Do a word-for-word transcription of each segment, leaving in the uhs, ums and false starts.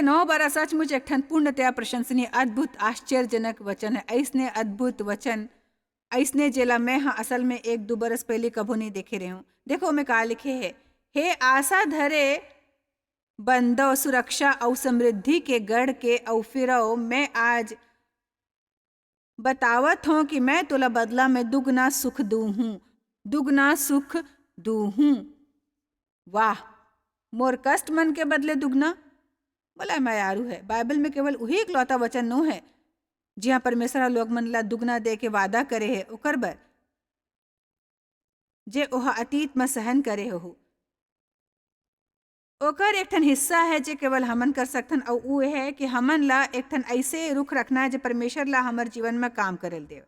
नौ बारह सचमुच एक ठन पूर्णतया प्रशंसनीय, अद्भुत, आश्चर्यजनक वचन है। अइसने अद्भुत वचन, अइसने जेला मैं ह असल में एक दू बरस पहिली कभू नइ देखे रेहेंव। देखो, ओमे का लिखे हे, "हे आशा धरे बंदव, सुरक्षा अउ समृद्धि के गढ़ के अउ फिरव, मैं आज बतावत हों कि मैं तोला बदला में दुगना सुख दूहूं, दुगना सुख दूहूं।" वाह, मोर कष्ट मन के बदले दुगना। मोला मयारू है। बाइबल में केवल उही इकलौता वचन नो है, जिहां परमेश्वर ह लोग मन ला दुगना दे के वादा करे हे ओकर बर, जे ओह अतीत म सहन करे होहू। ओकर एक ठन हिस्सा है, जे केवल हमन कर सकथन, अउ ऊ ये है कि हमन ला एक ठन अइसे रुख रखना है, जे परमेश्वर ला हमर जीवन म काम करे ल देव।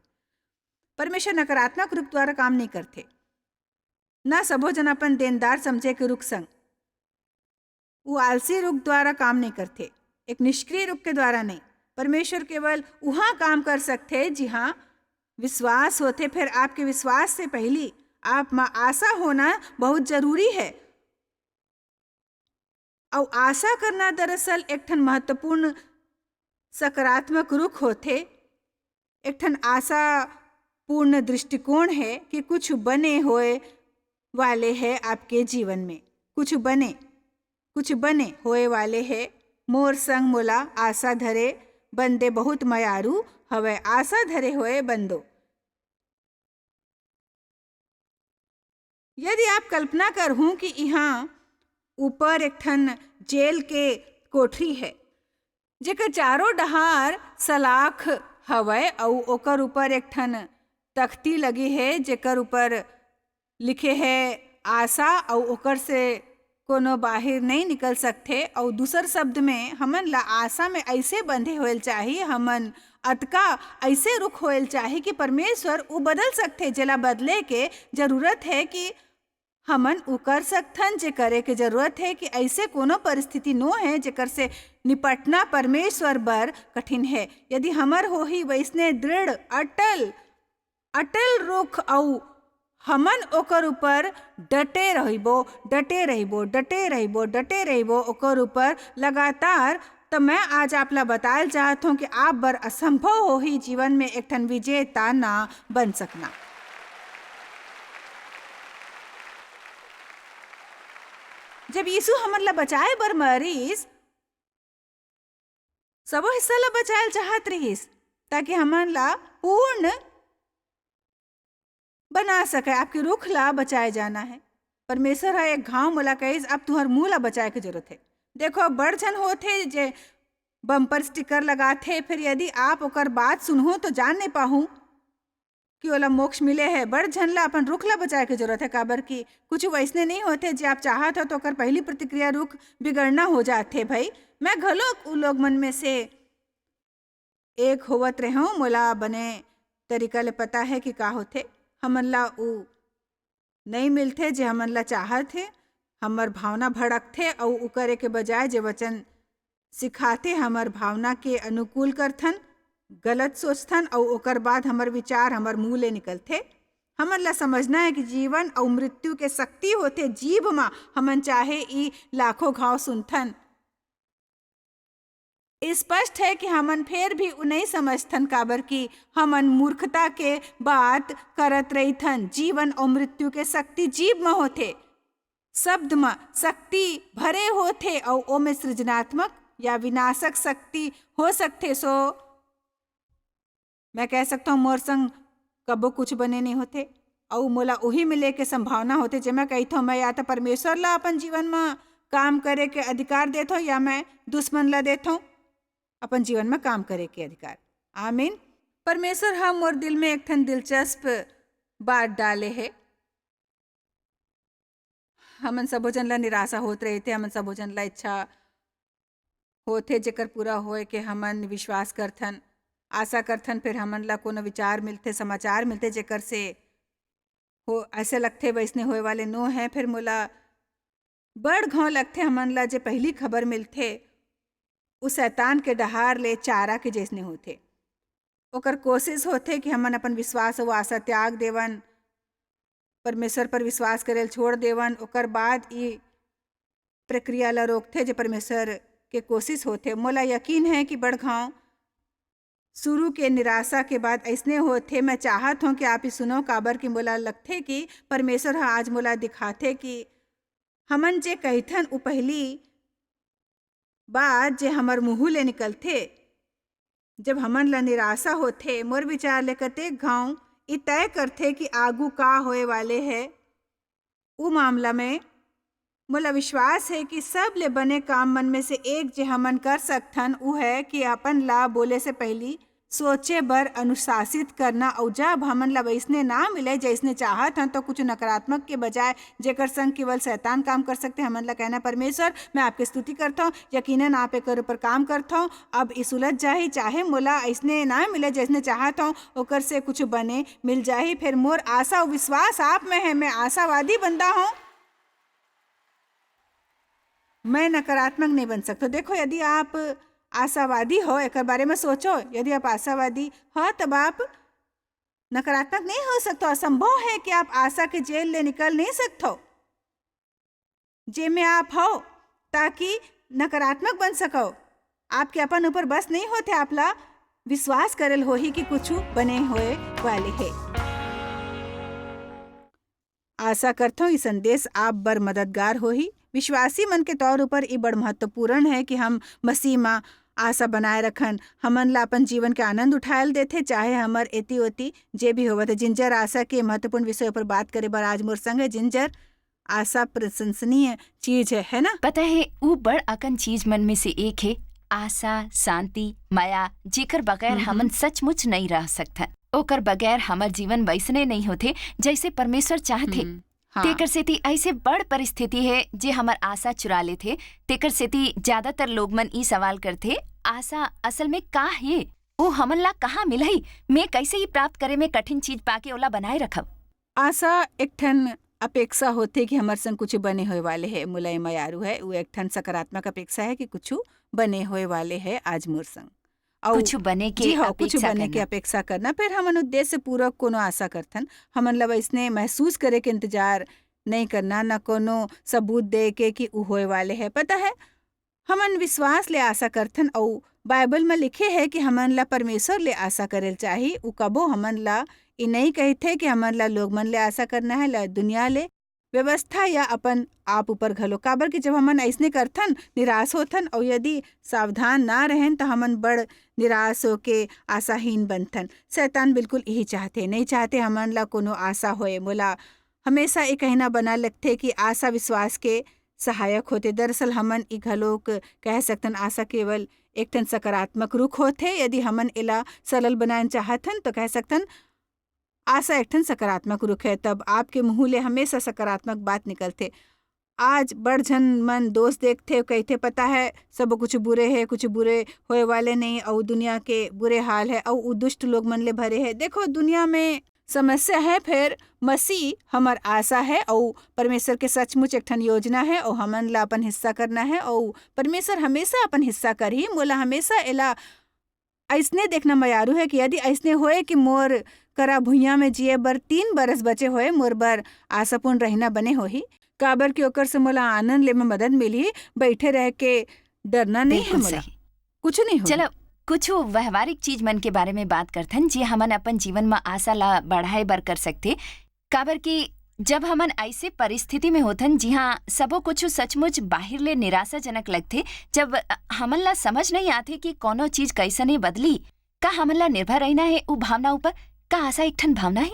परमेश्वर नकारात्मक रुख द्वारा काम नइ करथे, ना सबो झन अपन देनदार समझे के रुख संग। ऊ आलसी रुख द्वारा काम नइ करथे, एक निष्क्रिय रुख के द्वारा नइ। परमेश्वर केवल उहां काम कर सकथे, जिहां विश्वास होथे। फेर आपके विश्वास से पहिली आप म आशा होना बहुत जरूरी है। अउ आशा करना दरअसल एक ठन महत्वपूर्ण सकारात्मक रुख होथे, एक ठन आशापूर्ण दृष्टिकोण है कि कुछ बने होए वाले है आपके जीवन में, कुछ बने, कुछ बने होए वाले है। मोर संग मोला आशा धरे बंदे बहुत मयारू हवय, आशा धरे होए बंदो। यदि आप कल्पना करहूं कि इहां ऊपर एक ठन जेल के कोठरी है, जेकर चारों डहार सलाख हवय अउ ओकर ऊपर एक ठन तख्ती लगे हे, जेकर ऊपर लिखे हे आशा, अउ ओकर से कोनो बाहिर नइ निकल सकथे। अउ दूसर शब्द में, हमन ला आशा में अइसे बंधे होएल चाही, हमन अतका अइसे रुख होएल चाही कि परमेश्वर ऊ बदल सकथे, जेला बदले के जरूरत हे कि हमन ऊ कर सकथन, जे करे के जरूरत हे कि अइसे कोनो परिस्थिति नो हे, जेकर से निपटना परमेश्वर बर कठिन हे। यदि हमर होही वइसने दृढ़, अटल, अटल रुख, अउ हमन ओकर ऊपर डटे रहिबो, डटे रहिबो, डटे रहिबो, डटे रहिबो, ओकर ऊपर लगातार, त मैं आज आप ला बताए चाहत हूं कि आप बर असंभव होही जीवन में एक ठन विजेता ना बन सकना। जब यीशु हमन ला बचाए बर मरिस, सबो हिस्सा ला बचाए ल चाहत रिहिस, ताकि हमन ला पूर्ण बना सके। आपके रुख ला बचाए जाना है। परमेश्वर ह एक घाव मोला कहिस, "अब तुहर मुंह ला बचाए के जरूरत है।" देखो, बड़ झन होथे जे बम्पर स्टिकर लगाथे, फिर यदि आप ओकर बात सुनहू तो जान नहीं पाहू कि ओला मोक्ष मिले है। बड़ झन ला अपन रुख ला बचाए के जरूरत है, काबर कि कुछ वैसने नहीं होथे जे आप चाहत हो तो ओकर पहली प्रतिक्रिया रुख बिगड़ना हो जाथे। भाई, मैं घलो उ लोग मन में से एक होवत रेहेंव, मोला बने तरीका ले पता है कि का होथे। हमन ला उ नइ मिलथे जे हमन ला चाहत हे। हमर भावना भड़कथे अउ उ करे के बजाय जे वचन सिखाथे, हमर भावना के अनुकूल करथन, गलत सोचथन अउ ओकर बाद हमर विचार हमर मुंह ले निकलथे। हमन ला समझना है कि जीवन अउ मृत्यु के शक्ति होथे जीभ म। हमन चाहे ई लाखों घाव सुनथन, स्पष्ट है कि हमन फेर भी उ नइ समझथन, काबर कि हमन मूर्खता के बात करत रहिथन। जीवन अउ मृत्यु के शक्ति जीभ म होथे। शब्द म शक्ति भरे होथे अउ ओमे सृजनात्मक या विनाशक शक्ति हो सकथे। सो मैं कह सकता हूँ, मोर संग कबो कुछ बने नहीं होथे, अउ मोला उही में लेके संभावना होथे, जे मैं कहिथौं, मैं या तो परमेश्वर ला अपन जीवन म काम करे के अधिकार देथौं, या मैं दुश्मन ला देथौं अपन जीवन म काम करे के अधिकार। आमीन। परमेश्वर ह मोर दिल में एक ठन दिलचस्प बात डाले हे। हमन सबो झन ला निराशा होत रहिथे, हमन सबो झन ला इच्छा होथे, जेकर पूरा होए के हमन विश्वास करथन, आशा करथन, फिर हमन ला कोनो विचार मिलथे, समाचार मिलथे, जेकर से हो, ऐसे लगथे वैसने होए वाले नो है। फिर मोला बड़ घाव लगथे हमन ला जे पहली खबर मिलथे, उ शैतान के डहार ले चारा के जैसने होथे। ओकर कोशिश होथे कि हमन अपन विश्वास अउ आशा त्याग देवन, परमेश्वर पर विश्वास करे ल छोड़ देवन। ओकर बाद ई प्रक्रिया ला रोकथे जे परमेश्वर के कोशिश होथे। मोला यकीन हे कि बड़ घांव शुरू के निराशा के बाद अइसने होथे। मैं चाहत हंव कि आप ही सुनव, काबर कि मोला लगथे कि परमेश्वर ह आज मोला दिखाथे कि हमन जे कहिथन, उ पहिली बात जे हमर मुंह ले निकलथे, जब हमन ला निराशा होथे, मोर विचार ले कतेक घांव ई तय करथे कि आगू का होए वाले हे। उ मामला में मोला विश्वास हे कि सब ले बने काम मन में से एक जे हमन कर सकथन, उ हे कि अपन ला बोले से पहिली सोचे बर अनुशासित करना। अउ जब हमन ला वइसने ना मिले, जइसने चाहत हन, तो कुछ नकारात्मक के बजाय, जेकर संग केवल शैतान काम कर सकथे, हमन ला कहना, "परमेश्वर, मैं आपके स्तुति करथौं, यकीनन आप एकर ऊपर काम करथौं, अब ई सुलझ जाही, चाहे मोला अइसने ना मिले, जइसने चाहत हौं, ओकर से कुछ बने मिल जाही। फेर मोर आशा अउ विश्वास आप में हे, मैं आशावादी बंदा हौं।" मैं नकारात्मक नहीं बन सकता। देखो, यदि आप आशावादी हो, एकर बारे में सोचो, यदि आप आशावादी हो, तब आप नकारात्मक नहीं हो सकते। असंभव है कि आप आशा के जेल ले निकल नहीं सकते हो, जेमे आप हो, ताकि नकारात्मक बन सको। आपके अपन ऊपर बस नहीं होते, आपला विश्वास करल होही कि कुछ बने होए वाले है। आशा करथौं, ई संदेश आप बर मददगार होही। विश्वासी मन के तौर ऊपर ई बड़ महत्वपूर्ण है कि हम मसीह मा आशा बनाए रखन। हमन ला अपन जीवन के आनंद उठायल देथे, चाहे हमर एती ओती जे भी होवत है। जिंजर आशा के महत्वपूर्ण विषय ऊपर बात करे बर आज मोर संग है। जिंजर, आशा प्रशंसनीय चीज है, है ना? पता है, ऊ बड़ अकन चीज मन में से एक है आशा, शांति, मया, जेकर बगैर हम्म, हमन हम्म। सचमुच नहीं रह सकथन। ओकर बगैर हमर जीवन वैसने नहीं होथे, जैसे परमेश्वर चाहथे। हम्म, हाँ। तेकर सेती ऐसे बड़ परिस्थिति है, जे हमर आशा चुरा लेथे। तेकर सेती ज्यादातर लोग मन ई सवाल करथे, "आशा असल में का है? वो हमन ला कहाँ मिलही? मैं कैसे ई प्राप्त करे में कठिन चीज पाके ओला बनाए रखब?" आशा एक ठन अपेक्षा होथे कि हमर संग कुछ बने होए वाले है। मोला एमा यारू है, वो एक ठन सकारात्मक अपेक्षा है कि कुछ बने होए वाले है आज मोर संग। अउ कुछ बने के जी हाँ, कुछ अपेक्षा बने के करना। अपेक्षा करना। फिर हमन उद्देश्य पूर्वक कोनो आशा करथन। हमन ला वैसने महसूस करे के इंतजार नहीं करना, न कोनो सबूत दे के कि उ होए वाले है। पता है, हमन विश्वास ले आशा करथन, अउ बाइबल म लिखे है कि हमन ला परमेश्वर ले आशा करेल चाही। उ कबो हमन ला ई नहीं कहथे कि हमन ला लोग मन ले आशा करना है, ला दुनिया ले, व्यवस्था या अपन आप ऊपर घलो। काबर कि जब हमन अइसने करथन, निराश होथन, अउ यदि सावधान ना रहेन, त हमन बड़ निराश होके आशाहीन बनथन। शैतान बिल्कुल यही चाहथे, नहीं चाहथे हमन ला कोनो आशा होए। मोला हमेशा ये कहना बना लगथे कि आशा विश्वास के सहायक होथे। दरअसल हमन ई घलोक कह सकथन, आशा केवल एक ठन सकारात्मक रुख होथे। यदि हमन एला सरल बनाए चाहथन, तो कह सकथन, आशा एक ठन सकारात्मक रुख है। तब आपके मुंह ले हमेशा सकारात्मक बात निकलथे। आज बड़ झन मन दोष देखथे, कहिथे, "पता है, सब कुछ बुरे है, कुछ बुरे होए वाले नहीं, अउ दुनिया के बुरे हाल है, अउ उ दुष्ट लोग मन ले भरे है।" देखो, दुनिया में समस्या है, फेर मसीह हमर आशा है, अउ परमेश्वर के सचमुच एक ठन योजना है, अउ हमन ला अपन हिस्सा करना है, अउ परमेश्वर हमेशा अपन हिस्सा करही। मोला हमेशा एला अइसने देखना मयारू है कि यदि अइसने होए कि मोर करा भुइयां में जिए बर तीन बरस बचे होए, मोर बर आशापूर्ण रहना बने होही, काबर कि ओकर से मोला आनंद ले में मदद मिलही, बैठे रह के डरना नहीं है बिल्कुल मोला। सही। कुछ नहीं होही। चलो, कुछ व्यवहारिक चीज मन के बारे में बात करथन, जे हमन अपन जीवन म आशा ला बढ़ाए बर कर सकथे। काबर कि जब हमन ऐसे परिस्थिति में होथन, जिहां सबो कुछ सचमुच बाहिर ले निराशाजनक लगथे, जब, अ, हमन ला समझ नहीं आथे कि कोनो चीज कैसने बदली, का हमन ला निर्भर रहना है उ भावना ऊपर? का आशा एक ठन भावना है?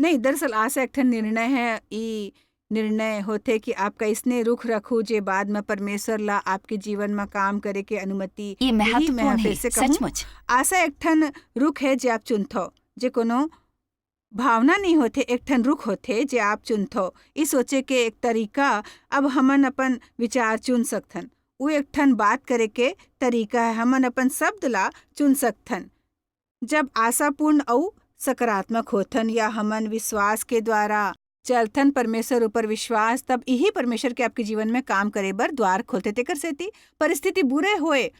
नहीं, दरअसल आशा एक ठन निर्णय है। ई निर्णय होथे कि आप कैसने रुख रखू, जे बाद में परमेश्वर ला आपके जीवन में काम करे के अनुमति ये देही। महत्वपूर्ण मैं फिर है, से कहूँ, सचमुच। आशा एक ठन रुख है, जे आप चुनथो, जे कोनो भावना नहीं होथे, एक ठन रुख होथे, जे आप चुनथो। ई सोचे के एक तरीका, अब हमन अपन विचार चुन सकथन। उ एक ठन बात करे के तरीका है, हमन अपन शब्द ला चुन सकथन। जब आशापूर्ण अउ सकारात्मक होथन या हमन विश्वास के द्वारा चलथन, परमेश्वर ऊपर विश्वास, तब इही परमेश्वर के आपके जीवन में काम करे बर द्वार खोलथे। तेकर सेती परिस्थिति बुरे होए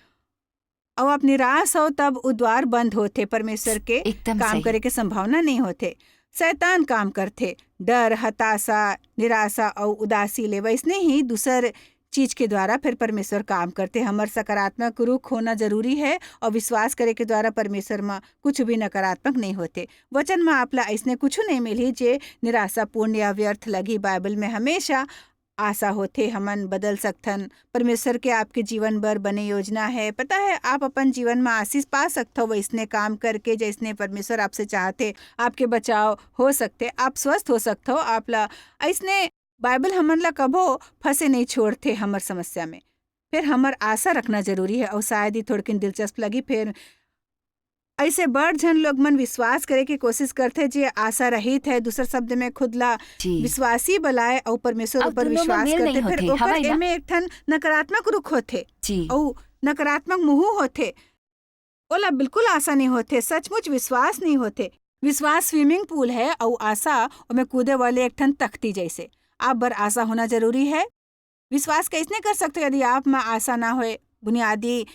अउ आप निराश हो, तब उ द्वार बंद होथे, परमेश्वर के एकदम काम सही। करे के संभावना नहीं होथे। शैतान काम करथे डर, हताशा, निराशा अउ उदासी ले। वैसने ही दूसर चीज के द्वारा फिर परमेश्वर काम करथे। हमर सकारात्मक रुख होना जरूरी हे अउ विश्वास करे के द्वारा परमेश्वर म कुछु भी नकारात्मक नइ होथे। वचन म आप ला अइसने कुछु नइ मिलही जे निराशापूर्ण या व्यर्थ लगही। बाइबल में हमेशा आशा होथे, हमन बदल सकथन। परमेश्वर के आपके जीवन बर बने योजना हे। पता हे, आप अपन जीवन म आशीष पा सकथव वइसने काम करके जइसने परमेश्वर आपसे चाहथे। आपके बचाव हो सकथे, आप स्वस्थ हो सकथव। आप ला अइसने बाइबल हमन ला कभो फंसे नइ छोड़थे हमर समस्या में। फिर हमर आशा रखना जरूरी हे। अउ शायद ही थोड़किन दिलचस्प लगी, फिर अइसे बड़ झन लोग मन विश्वास करे के कोशिश करथे जे आशा रहित हे, दूसर शब्द में खुद ला जी। विश्वासी बलाय अउ परमेश्वर अउ ऊपर दुनों में विश्वास मेल करथे, नहीं फिर होथे, ओकर हवय ना? एमे एक ठन नकारात्मक रुख होथे जी। अउ नकारात्मक मुंह होथे, ओला बिल्कुल आशा नहीं होथे, सचमुच विश्वास नहीं होथे। विश्वास स्विमिंग पूल हे अउ आशा ओमे कूदे वाले एक ठन तख्ती जैसे। आप बर आशा होना जरूरी हे। विश्वास कइसने कर सकथो यदि आप म आशा ना होए, बुनियादी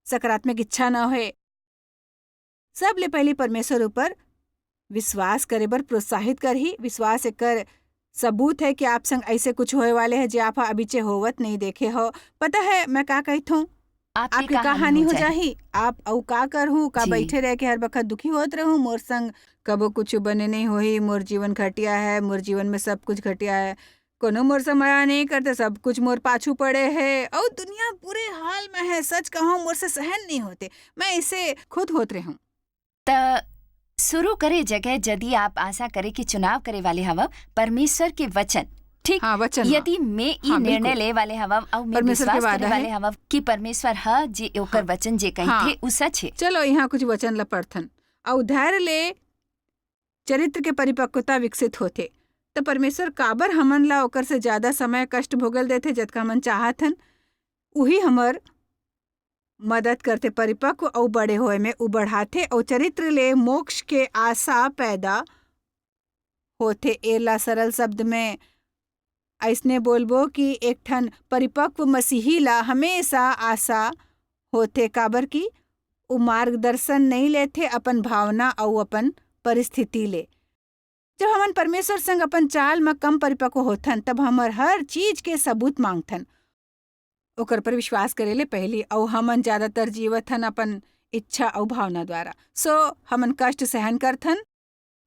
सकारात्मक इच्छा ना होए? सबले पहिली परमेश्वर ऊपर विश्वास करे बर प्रोत्साहित करही। विश्वास एकर सबूत हे कि आप संग अइसे कुछ होए वाले हे जे आप ह अभी चे होवत नहीं देखे हो। पता हे मैं का कहिथों? आपके आपके का का हानि हानि हो हो जाही? जाही? आप अउ का करहू? का जी। बइठे रह के हर बखत दुखी होत रहू? मोर संग कबो कुछ बने नहीं होही, मोर जीवन घटिया हे, मोर जीवन में सब कुछ घटिया हे, कोनो मोर से मया नहीं करथे, सब कुछ मोर पाछू पड़े हे, अउ दुनिया बुरे हाल में हे, सच कहूँ मोर से सहन नहीं होथे, मैं अइसे खुद होत रहूं। त शुरू करे जगह यदि आप आशा करे के चुनाव करे वाले हवव, परमेश्वर के वचन, ठीक? हाँ, वचन ला। यदि मैं ई हाँ, निर्णय बिल्कुल। ले वाले हवव अउ मैं परमेश्वर के विश्वास करे वादा वाले हे। हवव कि परमेश्वर ह जे ओकर हाँ। वचन जे कहिथे, हाँ। उ सच हे। चलो, यहाँ कुछ वचन ला पढ़थन। अउ धैर्य ले चरित्र के परिपक्वता विकसित होथे, त परमेश्वर काबर हमन ला ओकर से ज्यादा समय कष्ट भोगल देथे, जतका हमन चाहत हन? उही हमर मदद करथे, परिपक्व अउ बड़े होए में उ बढ़ाथे अउ चरित्र ले मोक्ष के आशा पैदा होथे। एला सरल शब्द में अइसने बोलबो कि एक ठन परिपक्व मसीही ला हमेशा आशा होथे, काबर कि उ मार्गदर्शन नइ लेथे अपन भावना अउ अपन परिस्थिति ले। जब हमन परमेश्वर संग अपन चाल म कम परिपक्व होथन, तब हमर हर चीज के सबूत मांगथन, ओकर पर विश्वास करे ले पहिली, अउ हमन ज्यादातर जीवत हन अपन इच्छा अउ भावना द्वारा। So, हमन कष्ट सहन करथन,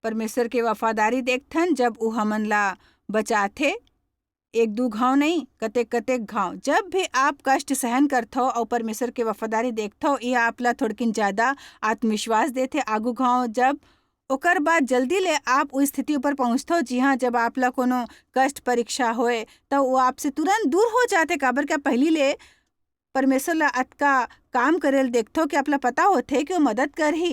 परमेश्वर के वफादारी देखथन, जब उ हमन ला बचाथे, एक दू घाव नहीं, कतेक कतेक घाव। जब भी आप कष्ट सहन करथव अउ परमेश्वर के वफादारी देखथव, ये आप ला थोड़किन ज्यादा आत्मविश्वास देथे। आगू घाव जब ओकर बाद जल्दी ले आप उस स्थिति ऊपर पहुंचथव, जिहां जब आप ला कोनो कष्ट परीक्षा होए, त वो आपसे तुरंत दूर हो जाथे, काबर के आप पहिली ले परमेश्वर ला अतका काम करे ल देखथव कि आप ला पता होथे कि वो मदद करही।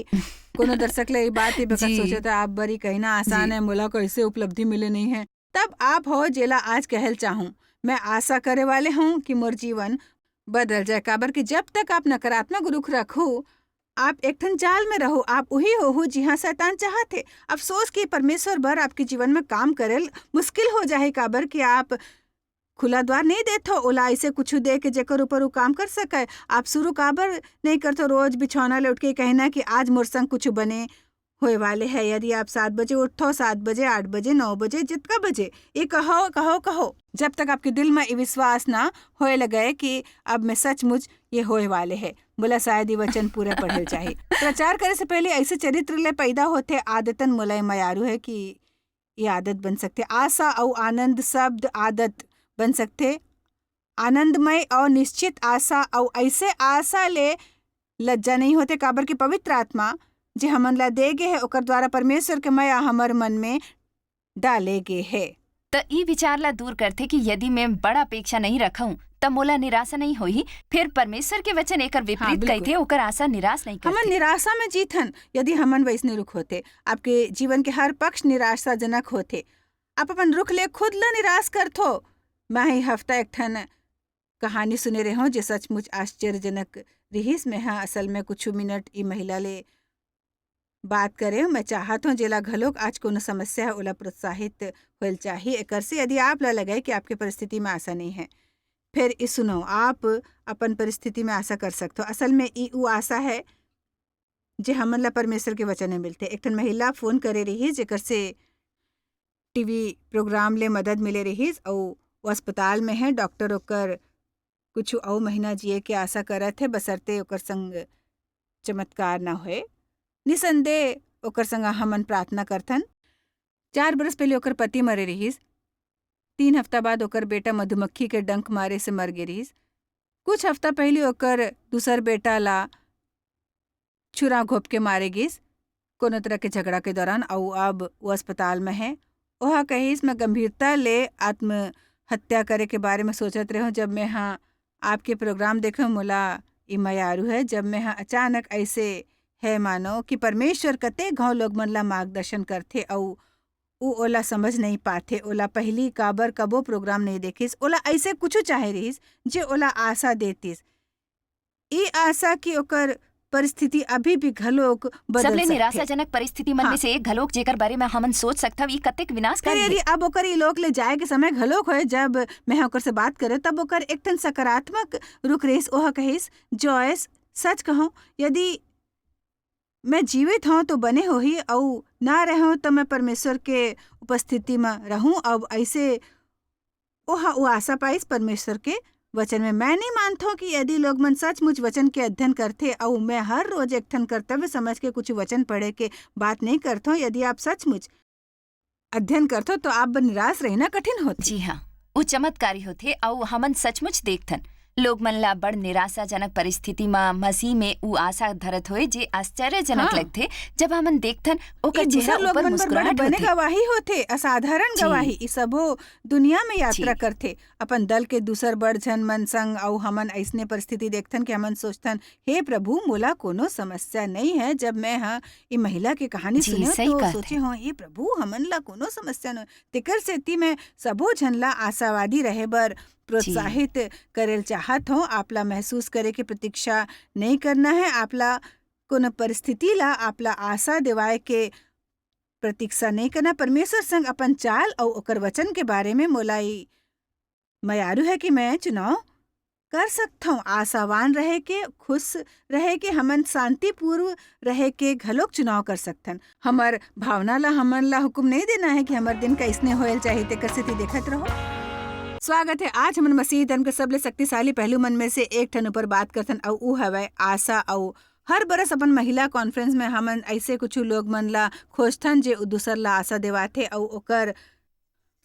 कोनो दर्शक ले ये बात ये बखत जी। सोचत हे, "आप बर ई कहना आसान जी। हे, मोला कैसे उपलब्धि मिले नहीं है।" तब आप हो जेला आज कहल चाहूं, मैं आशा करे वाले हूं कि मोर जीवन बदल जाए, काबर कि जब तक आप नकारात्मक रुख रखू, आप एक ठन जाल में रहू, आप उही होहू जिहां शैतान चाहत हे। अफसोस कि परमेश्वर बर आपके जीवन में काम करे ल मुश्किल हो जाही, काबर कि आप खुला द्वार नहीं देथो ओला ऐसे कुछ दे के जेकर ऊपर वो काम कर सके। आप शुरू काबर नहीं करथो रोज बिछौना ले उठ के कहना कि आज मोर संग कुछ बने होए वाले है? यदि आप सात बजे उठथो, सात बजे, आठ बजे, नौ बजे, जितका बजे, ये कहो, कहो, कहो, जब तक आपके दिल में ये विश्वास ना होए लगे कि अब मैं सचमुच ये होए वाले है, बोला शायद ये वचन पूरा पढ़े ल चाही। प्रचार करे से पहले ऐसे चरित्र ले पैदा होथे आदतन मोला ये मयारू है कि ये आदत बन सकथे। आशा अउ आनंद शब्द आदत बन सकथे। आनंदमय अउ निश्चित आशा अउ ऐसे आशा ले लज्जा नहीं होथे, काबर कि पवित्र आत्मा जे हमन ला दे गे हे, ओकर द्वारा परमेश्वर के मया हमर मन में डाले गे हे। त ई विचार ला दूर करथे कि यदि मैं बड़ अपेक्षा नहीं रखूं, त मोला निराशा नहीं होही। फिर परमेश्वर के वचन एकर विपरीत हाँ, बिल्कुल। कहिथे, ओकर आशा निराश नहीं हमन करथे। निराशा में जीत हन, यदि हमन वैसने रुख होथे। आपके जीवन के हर पक्ष निराशाजनक होथे। आप अपन रुख ले खुद ला निराश करथो। मैं ही हफ्ता एक ठन कहानी सुने रेहों, जे सचमुच आश्चर्यजनक रिहिस। मैं हा असल में कुछ मिनट ई महिला ले बात करे, मैं चाहत हूँ जेला घलोक आज कोनो समस्या है, ओला प्रोत्साहित होल चाही। एकर से यदि आप ला लगे कि आपके परिस्थिति में आशा नहीं है, फिर ई सुनो, आप अपन परिस्थिति में आशा कर सकथो। असल में ई उ आशा है, जे हमन ला परमेश्वर के वचन में मिलथे। एक ठन महिला फोन करे रहिस, जेकर से टीवी प्रोग्राम ले मदद मिले रहिस, अउ वो अस्पताल में है, डॉक्टर ओकर कुछ अउ महीना जिए के आशा करत हे, बशर्ते ओकर संग चमत्कार ना होए। निसंदेह ओकर संग हमन प्रार्थना करथन। चार बरस पहले ओकर पति मरे रिहिस। तीन हफ्ता बाद ओकर बेटा मधुमक्खी के डंक मारे से मर गे रिहिस। कुछ हफ्ता पहले ओकर दूसर बेटा ला छुरा घोप के मारे गिस कोनो तरह के झगड़ा के दौरान, अउ अब वो अस्पताल में है। ओहा कहिस, "मैं गंभीरता ले आत्महत्या करे के बारे में सोचत रहे हूँ। जब मैं हा आपके प्रोग्राम देखे, मोला ई मयारू है, जब मैं हा अचानक ऐसे है मानो कि परमेश्वर कते घाव लोग मन ला मार्गदर्शन करथे, अउ उ ओला समझ नहीं पाथे। ओला पहली काबर कबो प्रोग्राम नहीं देखिस, ओला ऐसे कुछ चाहे रहिस जे ओला आशा देतिस। ई आशा कि ओकर परिस्थिति अभी भी घलोक बदल सकथे।" सबले निराशाजनक परिस्थिति मन हाँ। में से एक घलोक, जेकर बारे में हमन सोच सकथव, ई कतेक विनाशकारी फिर यदि हे। अब ओकर ई लोक ले जाए के समय घलोक होए, जब मैं ओकर से बात करे, तब ओकर एक ठन सकारात्मक रुख रहिस। ओह कहिस, "जॉयस, सच कहूँ, यदि मैं जीवित हूँ तो बने होही, अउ ना रहूँ तो मैं परमेश्वर के उपस्थिति में रहूँ।" अब ऐसे ओह वो आशा पाइस परमेश्वर के वचन में। मैं नहीं मानथों कि यदि लोग मन सचमुच वचन के अध्ययन करथे, अउ मैं हर रोज एक ठन कर्तव्य समझ के कुछ वचन पढ़े के बात नहीं करथों, यदि आप सचमुच अध्ययन करथो तो आप बर निराश रहना कठिन होथे। जी हाँ, वो चमत्कारी होथे, अउ हमन सचमुच देखथन लोग मन ला बड़ निराशाजनक परिस्थिति म मसीह में उ आशा धरत होए, जे आश्चर्यजनक हाँ। लगथे, जब हमन देखथन ओकर ई चेहरा दूसर लोग ऊपर मन बर मुस्कुराहट बड़े बने होथे। गवाही होथे, असाधारण जी। गवाही। ई सबो दुनिया में यात्रा जी। करथे। अपन दल के दूसर बड़ झन मन संग, अउ हमन अइसने परिस्थिति देखथन कि हमन सोचथन, "हे प्रभु, मोला कोनो समस्या नइ है।" जब मैं ह ई महिला के कहानी जी, सुने सही तो कहत सोचे हे। हों, "हे प्रभु, हमन ला कोनो समस्या न।" तेकर सेती मैं सबो झन ला आशावादी रहे बर जी। प्रोत्साहित करेल चाहत हों। आप ला महसूस करे के प्रतीक्षा नइ करना है। आप ला कोनो परिस्थिति ला, आप ला आशा देवाए के प्रतीक्षा नइ करना। परमेश्वर संग अपन चाल अउ ओकर वचन के बारे में मोला ई मयारू है कि मैं चुनाव कर सकथौं। आशावान रहे के, खुश रहे के, हमन शांतिपूर्व रहे के घलोक चुनाव कर सकथन। हमर भावना ला हमन ला हुकुम नहीं देना है कि हमर दिन कइसने होयल चाही, तेकर सेती देखत रहो। स्वागत है। आज हमन मसीही धर्म के सबले शक्तिशाली पहलू मन में से एक ठन ऊपर बात करथन, अउ ऊ हवय आशा। अउ हर बरस अपन महिला कॉन्फ्रेंस में हमन ऐसे कुछ लोग मन ला खोजथन, जे उ दूसर ला आशा देवाथे अउ ओकर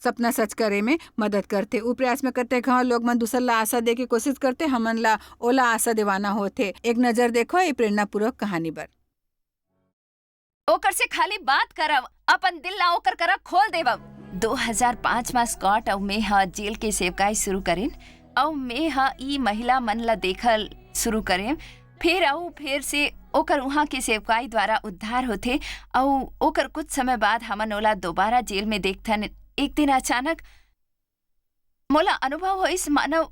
सपना सच करे में मदद करथे। उ प्रयास में कतेक घाव लोग मन दूसर ला आशा दे के कोशिश करथे, हमन ला ओला आशा देवाना होथे। एक नजर देखो ये प्रेरणापूर्वक कहानी बर। ओकर से खाली बात करव, अपन दिल ला ओकर करा खोल देवव। दो हज़ार पाँच में स्कॉट अउ मैं ह जेल के सेवकाई शुरू करेन, अउ मैं ह ई महिला मन ला देखल शुरू करेन। फेर अउ फेर से ओकर उहाँ के सेवकाई द्वारा उद्धार होथे, अउ ओकर कुछ समय बाद हमन ओला दोबारा जेल में देखथन। एक दिन अचानक मोला अनुभव होइस, मानव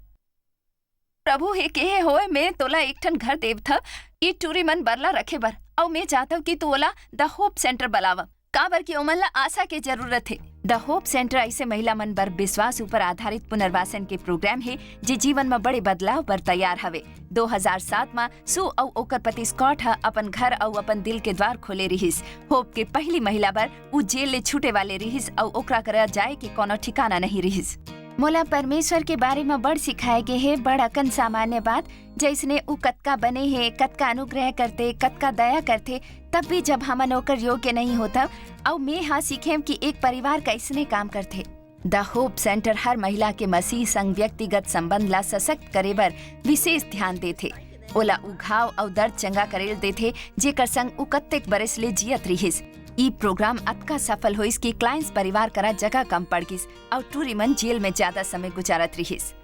प्रभु हे केहे होय, "मैं तोला एक ठन घर देवथव, ई टूरी मन बर ला रखे बर, अउ मैं चाहथव कि तू ओला द होप सेंटर बलाव, काबर कि ओमन ला आशा के जरूरत हे।" द होप सेंटर ऐसे महिला मन बर विश्वास ऊपर आधारित पुनर्वासन के प्रोग्राम हे, जे जीवन म बड़े बदलाव बर तैयार हवे। दो हज़ार सात म सू अउ ओकर पति स्कॉट ह अपन घर अउ अपन दिल के द्वार खोले रिहिस। होप के पहली महिला बर उ जेल ले छूटे वाले रिहिस अउ ओकरा करा जाए के कोनो ठिकाना नहीं रिहिस। मोला परमेश्वर के बारे म बड़ सिखाए गे हे, बड़ अकन सामान्य बात, जइसने उ कतका बने हे, कतका अनुग्रह करथे, कतका दया करथे, तब भी जब हमन ओकर योग्य नहीं होथव, अउ मैं हा सीखेम कि एक परिवार कइसने काम करथे। द होप सेंटर हर महिला के मसीह संग व्यक्तिगत संबंध ला सशक्त करे बर विशेष ध्यान देथे। ओला उ घाव अउ दर्द चंगा करेल देथे, जेकर संग उ कत्तेक बरस ले जियत रिहिस। ई प्रोग्राम अतका सफल होइस कि क्लाइंस परिवार करा जगह कम पड़ गिस अउ टूरी मन जेल में ज्यादा समय गुजारत रिहिस।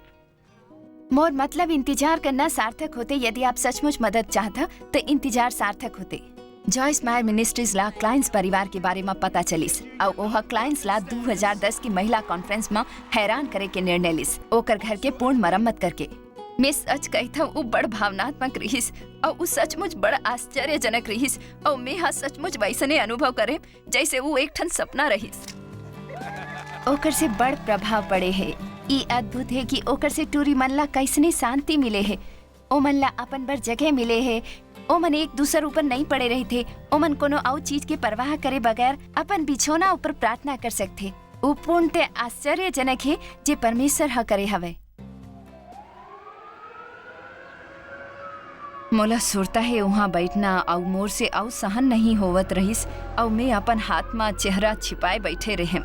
मोर मतलब, इंतजार करना सार्थक होथे। यदि आप सचमुच मदद चाहत ह, त इंतजार सार्थक होथे। जॉयस मायर मिनिस्ट्रीज ला क्लाइंस परिवार के बारे म पता चलिस, अउ ओह क्लाइंस ला दू हज़ार दस की महिला कॉन्फ्रेंस म हैरान करे के निर्णय लिस, ओकर घर के पूर्ण मरम्मत करके। मैं सच कहिथव, उ बड़ भावनात्मक रिहिस, अउ उ सचमुच बड़ आश्चर्यजनक रिहिस, अउ मैं हा सचमुच वैसने अनुभव करे, जैसे उ एक ठन सपना रहिस। ओकर से बड़ प्रभाव पड़े हे। ई अद्भुत हे कि ओकर से टूरी मन ला कैसने शांति मिले हे। ओमन ला अपन बर जगह मिले हे। ओमन एक दूसर ऊपर नइ पड़े रहिथे। ओमन कोनो अउ चीज के परवाह करे बगैर अपन बिछौना ऊपर प्रार्थना कर सकथे। ऊ पूर्णतः आश्चर्यजनक हे, जे परमेसर ह करे हवय। मोला सुरता हे उहाँ बइठना, अऊ मोर से अऊ सहन नहीं होवत रहिस, अऊ मैं अपन हाथ म चेहरा छिपाए बइठे रेहेंव।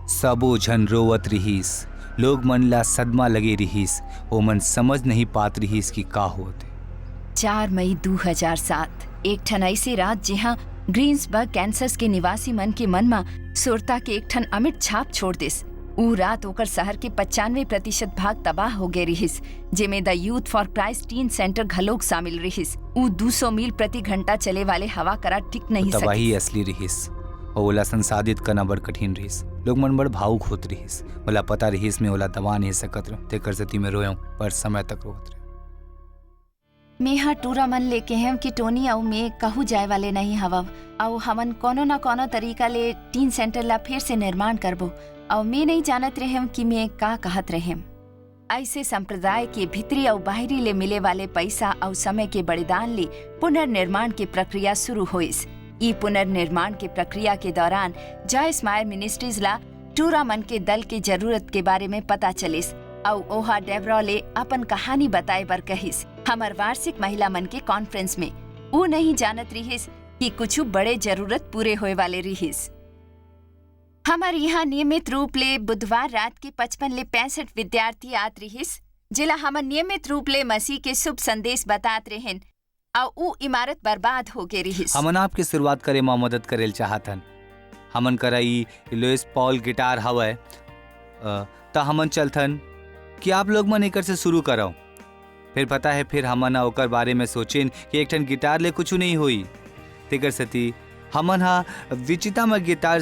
सबो झन रोवत रिहिस। लोग मन ला सदमा लगे रिहिस। ओमन समझ नहीं पात रिहिस कि का होत हे। चार मई दू हजार सात, एक ठन अइसे रात, जिहाँ ग्रीन्सबर्ग, कैंसस के निवासी मन के मन म सुरता के एक ठन अमिट छाप छोड़ दिस। ऊ रात ओकर शहर के पचानवे प्रतिशत भाग तबाह हो गे रिहिस, जेमे The Youth for Christ Teen Center घलोक शामिल रिहिस। ऊ दू सौ मील प्रति घंटा चले वाले हवा करा टिक नहीं तबाही सकिस। असली रिहिस, अऊ ओला संसाधित करना बड़ कठिन रिहिस। लोग मन बड़ भावुक होत रिहिस। मोला पता रिहिस, मैं ओला दबा नहीं सकत रहेंव, तेकर सेती मैं रोएंव, पर समय तक रोवत रहेंव। मेंह टूरा मन ले केहेंव कि टोनी अऊ मैं कहूँ जाए वाले नहीं हवव, अऊ हमन कोनो न कोनो तरीका ले टीन सेंटर ला फेर से निर्माण करबो, अऊ मैं नहीं जानत रहेंव कि मैं का कहत रहेंव। अइसे संप्रदाय के भीतरी अऊ बाहिरी ले मिले वाले पइसा अऊ समय के बलिदान ले पुनर्निर्माण के प्रक्रिया शुरू होइस। ई पुनर्निर्माण के प्रक्रिया के दौरान जॉयस मायर मिनिस्ट्रीज ला टूरा मन के दल के जरूरत के बारे में पता चलिस, अऊ ओहा डेबरॉ ले अपन कहानी बताए बर कहिस। हमर वार्षिक महिला मन के कॉन्फ्रेंस में ऊ नहीं जानत रिहिस कि कुछु बड़े जरूरत पूरे होए वाले रिहिस। हमर इहाँ नियमित रूप ले बुधवार रात के पचपन ले पैंसठ विद्यार्थी आत रिहिस, जेला हमन नियमित रूप ले मसीह के शुभ संदेश बतात रेहेन, अऊ ऊ इमारत बर्बाद हो गे रिहिस। हमन आपके शुरुआत करे म मदद करे ल चाहत हन। हमन करा ई लुइस पॉल गिटार हवय, अ, त हमन चलथन कि आप लोग मन एकर से शुरू करव। फिर पता है, फिर हमन ह ओकर बारे में सोचेन कि एक ठन गिटार ले कुछु नहीं होई। तेकर सेती हमन ह विचिता म गिटार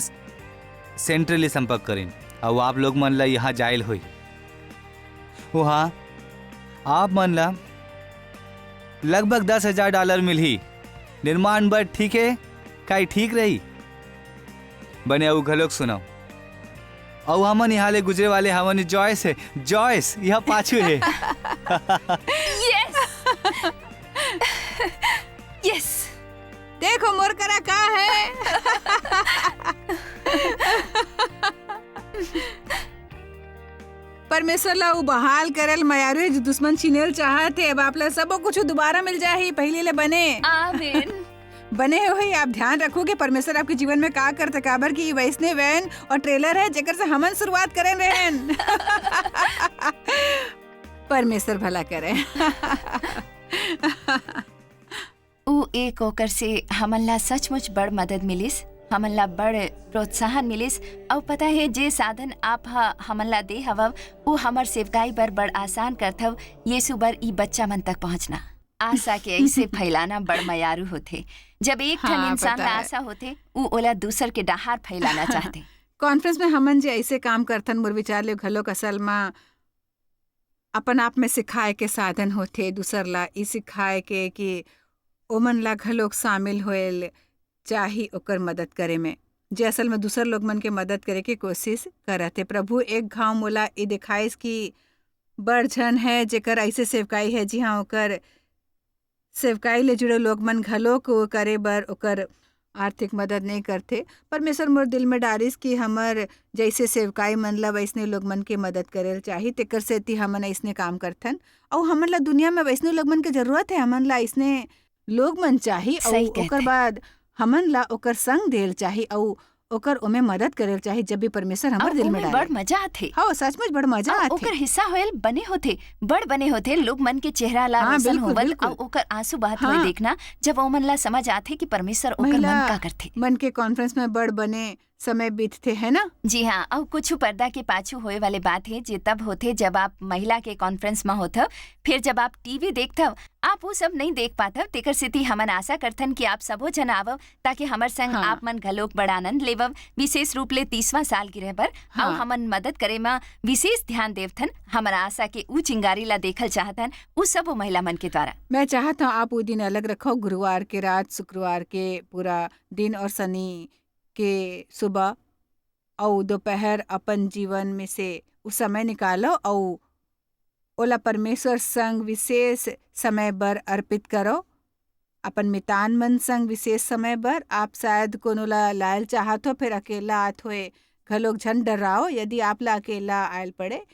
सेंटर ले संपर्क करेन, अऊ आप लोग मन ला यहाँ जायल होई। उहाँ आप मन ला लगभग दस हजार डॉलर मिलही। निर्माण बर ठीक है, का ई ठीक रही? बने, अऊ घलोक सुनव। अऊ हमन यहाँ ले गुजरे वाले हवन, जॉयस है, जॉयस यहाँ पाछू है। यस! यस! देखो मोर करा का है। परमेश्वर ला ऊ बहाल करे ल मयारू हे, जो दुश्मन छीने ल चाहत हे। अब आप ला सबो कुछ दोबारा मिल जाही, पहिली ले बने। आमीन। बने होही, आप ध्यान रखो कि परमेश्वर आपके जीवन में का करथे, काबर कि वैसने वैन और ट्रेलर है, जेकर से हमन शुरुआत करे रहेन। परमेश्वर भला करे। ऊ एक ओकर से हमन ला सचमुच बड़ मदद मिलिस, हमन ला बड़ प्रोत्साहन मिलिस। अऊ पता हे, जे साधन आप ह हमन ला दे हवव, ऊ हमर सेवकाई बर बड़ आसान करथव, यीशु बर ई बच्चा मन तक पहुंचना। आशा के ऐसे फैलाना बड़ मयारू होथे। जब एक ठन हाँ, इंसान पता ला है। आशा होथे, ऊ ओला दूसर के डहार फैलाना चाहथे। कॉन्फ्रेंस में हमन जे ऐसे काम करथन, मोर विचार ले घलोक असल म अपन आप में सिखाए के साधन होथे, दूसर ला ई सिखाए के कि ओमन ला घलोक शामिल होएल चाही ओकर मदद करे में, जे असल में दूसर लोग मन के मदद करे के कोशिश करत हे। प्रभु एक घाव मोला ई दिखाइस कि बड़ झन है जेकर ऐसे सेवकाई है, जिहाँ ओकर सेवकाई ले जुड़े लोग मन घलोक वो करे बर ओकर आर्थिक मदद नइ करथे। परमेश्वर मोर दिल में डारिस कि हमर जैसे सेवकाई मन ला वैसने लोग मन के मदद करे ल चाही, तेकर सेती हमन अइसने काम करथन। अउ हमन ला दुनिया में वैसने लोग मन के जरूरत है, हमन ला अइसने लोग मन चाही। अउ सही कहते। ओकर बाद हमन ला ओकर संग देल चाही, अउ ओकर ओमे मदद करे ल चाही, जब भी परमेश्वर हमर अउ दिल में ओमे डाले। बड़ मजा आथे। हाँ, सचमुच बड़ मजा अउ आथे। ओकर हिस्सा होयल बने होथे, बड़ बने होथे, लोग मन के चेहरा ला हाँ, रोशन बिल्कुल, होवल बिल्कुल। अउ ओकर आंसू बहत होए हाँ। देखना, जब ओमन ला समझ आथे कि परमेश्वर ओकर मन महिला का करथे। मन के कॉन्फ्रेंस में बड़ बने समय बीतथे, है ना? जी हाँ, अउ कुछ पर्दा के पाछू होए वाले बात हे, जे तब होथे, जब आप महिला के कॉन्फ्रेंस में होथव, फिर जब आप टीवी देखथव, आप वो सब नहीं देख पाथव। तेकर सेती हमन आशा करथन कि आप सबो झन आवव, ताकि हमर संग हाँ। आप मन घलोक बड़ आनंद लेवव, विशेष रूप ले तीसवां सालगिरह बर। हाँ। अउ हमन मदद करे म विशेष ध्यान देवथन। हमर आशा के ऊ चिंगारी ला देखल चाहथन, ऊ सबो महिला मन के द्वारा। मैं चाहत हूँ, आप वो दिन अलग रखव, गुरुवार के रात, शुक्रवार के पूरा दिन और शनि के सुबह अउ दोपहर अपन जीवन में से उ समय निकालो अउ ओला परमेश्वर संग विशेष समय बर अर्पित करो। अपन मितान मन संग विशेष समय बर। आप शायद कोनो ला लायल चाहत हो, फिर अकेला आत होए, घलोक झन डराओ यदि आप ला अकेला आयल पड़े।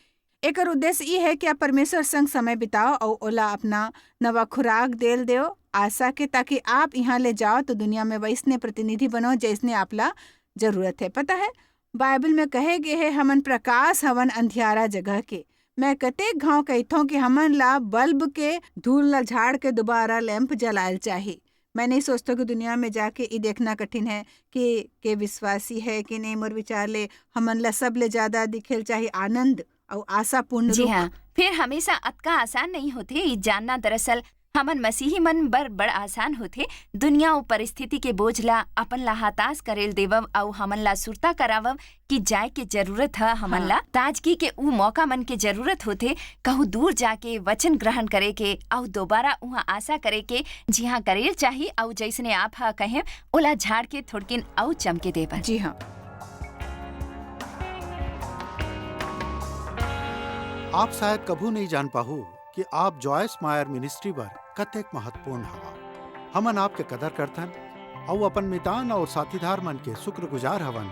एकर उद्देश्य ई है कि आप परमेश्वर संग समय बिताओ अउ ओला अपना नवा खुराक देल देव आशा के, ताकि आप यहाँ ले जाओ तो दुनिया में वैसने प्रतिनिधि बनो जैसने आप ला जरूरत है। पता है, बाइबल में कहे गे है, "हमन प्रकाश हवन अंधियारा जगह के।" मैं कतेक घाव कहिथों कि हमन ला बल्ब के धूल ला झाड़ के दोबारा लैंप जलायल चाही। मैं नहीं सोचतो कि दुनिया में जाके ई देखना कठिन है कि के विश्वासी है कि नहीं। मोर विचार ले हमन ला सबले ज्यादा दिखेल चाही आनंद अउ आशापूर्ण जी रुख। हाँ, फिर हमेशा अतका आसान नहीं होथे ई जानना। दरअसल हमन मसीही मन बर बड़ आसान होथे दुनिया अउ परिस्थिति के बोझ ला अपन ला हताश करेल देवव अउ हमन ला सुरता करावव कि जाय के जरूरत ह हमन हाँ। ला। ताजगी के ऊ मौका मन के जरूरत होथे, कहूँ दूर जाके वचन ग्रहण करे के अउ दोबारा उहाँ आशा करे के, जिहाँ करेल चाही अउ जैसने आप ह कहे ओला झाड़ के थोड़किन अउ चमके देबर। जी हाँ। आप शायद कभू नहीं जान पाहू कि आप जॉयस मायर मिनिस्ट्री बर कतेक महत्वपूर्ण हवा। हमन आपके कदर करथन अउ अपन मितान और साथीदार मन के शुक्रगुजार हवन,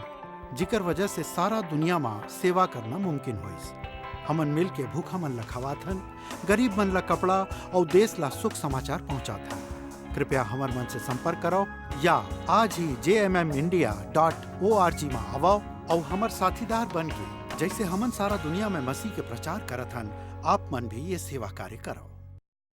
जिकर वजह से सारा दुनिया मा सेवा करना मुमकिन होइस। हमन मिल के भूखा मन ला खवाथन, गरीब मन ला कपड़ा और देश ला सुख समाचार पहुंचाथन। कृपया हमर मन से संपर्क करो या आज ही जे M M India dot O R G मा आवो और हमर साथीदार बन के, जैसे हमन सारा दुनिया में मसीह के प्रचार करत हन, आप मन भी ये सेवा कार्य करो।